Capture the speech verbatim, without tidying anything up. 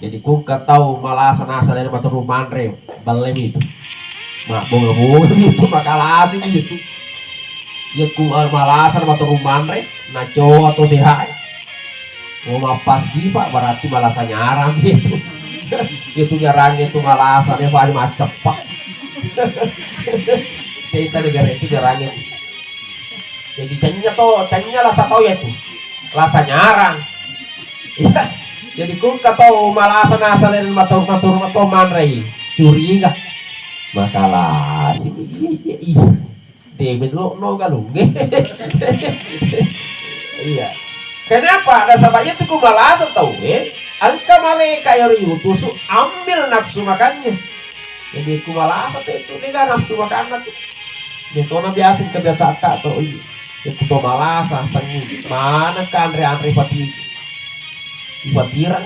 Jadi kungka tau malasa naseng de' maturung manre, belle mi tu. Mabbonga-bonga mi tu, makalasi mi tu. Iya ku malasa maturung manre, nacoa to seha. Oh, mappasipa berarti malasa nyarang mi tu. Itu nyarangnge tu malasa de' pa macceppa. Kita negara itu nyarangnge. Jadi cenya to, cenya lasa tau ya tu. Lasa nyarang. Iya. Jadi kungka tau malasa naseng de' matur-matur mato manre. Curiga. Makalasi. Iya, iya, iya. De' melo no galung. Iya. Kenapa? Nasaba iya tu ku malasa tau, eh. Engka malaeka' ero yutusu ambil nafsu makannya. Jadi ku malasa te tu de' ga nafsu makanna tu. De' tona biasa kebiasaan ta to, iya. Iya ku to malasa, senging. Mana kanre-anre pati. Ipatirang.